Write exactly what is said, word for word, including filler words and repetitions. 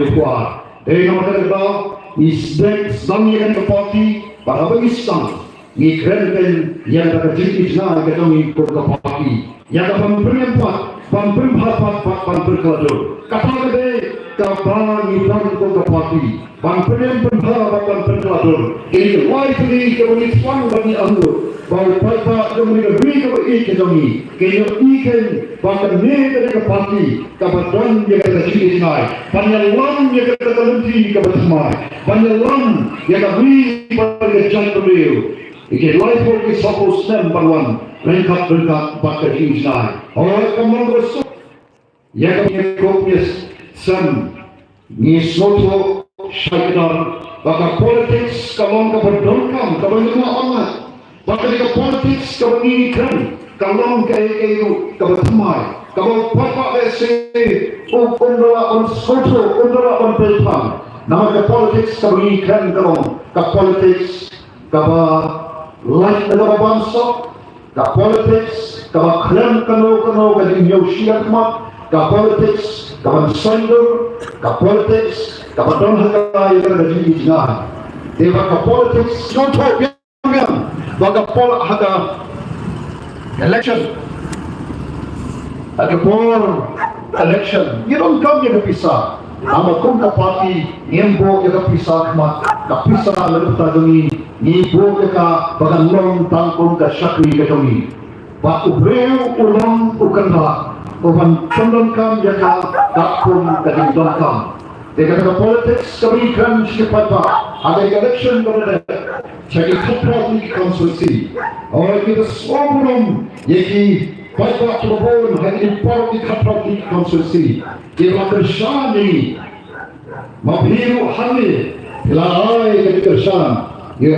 Dei namar kata ka daw ngi sdang, sdang ïa kane ka party, bad haba ngi sdang ngi kren keiñ ïa kata ka jingïeit jngai ka jong ngi kum ka party, ïa ka ban pynïeng pat, ban pynbha pat, bad ban pynkylla dur. Kata ka dei kaba ngi don kum ka party, ban pynïeng pynbha bad ban pynkylla dur. Kine ki lai tylli kiba ngi sdang bad ngi angnud ba u paidbah jong ngi, ka ri kaba ïeit ka jong ngi, ki ïohi keiñ ba kane ka dei ka party kaba don ïa kata ka jingïeit jngai ban ïalam ïa kata ka lynti kaba thymmai, ban ïalam ïa ka ri bad ka jaitbynriew ïa ki laiphew ki sawphew snem ban wan ryngkat ryngkat bad ka jingïeit jngai. Hooid, kam long kaba suk ïa ka, ïa ka, ïa ka sem ngi sngewthuh shai kdar ba ka politics ka long kaba donkam, kaba ïa ka online. Ba ka dei ka politics kaba ngi kren ka long kaei kaei ruh kaba thymmai, kaba u paidbah lehse um da lah ban sngewthuh, um da lah ban pyrshang. Namar ka politics kaba ngi kren ka long ka politics kaba lait na kaba bamsap, ka politics kaba khlem kano kano ka jingïohi shakhmat, ka politics kaban saiñdur, ka politics kaba don ha ka ïa ka jingïeit jngai. Te ba ka politics sngewthuh biang ba ka pol ha ka election, ha ka por election ngi donkam ïa ka pisa. Namar kum ka party ngim buh ïa ka pisa khmat, ka pisa na ka bynta jong ngi, ngi buh ïa ka ba kan long tang kum ka shakri ka jong ngi. Ba u briew u long u kynrad, u ban pyndonkam ïa ka katkum ka jingdonkam. Te kata ka politics kaba ngi kren sha ki paidbah ha ka election kaba dei sha ki khatphra tylli ki constituency. Hooid, ngi da sngewburom ïa ki paidbah kiba bun ha ki por ki khatphra tylli ki constituency kiba la kyrshan ïa ngi. Ma phi ruh hangne phi la ai ka jingkyrshan.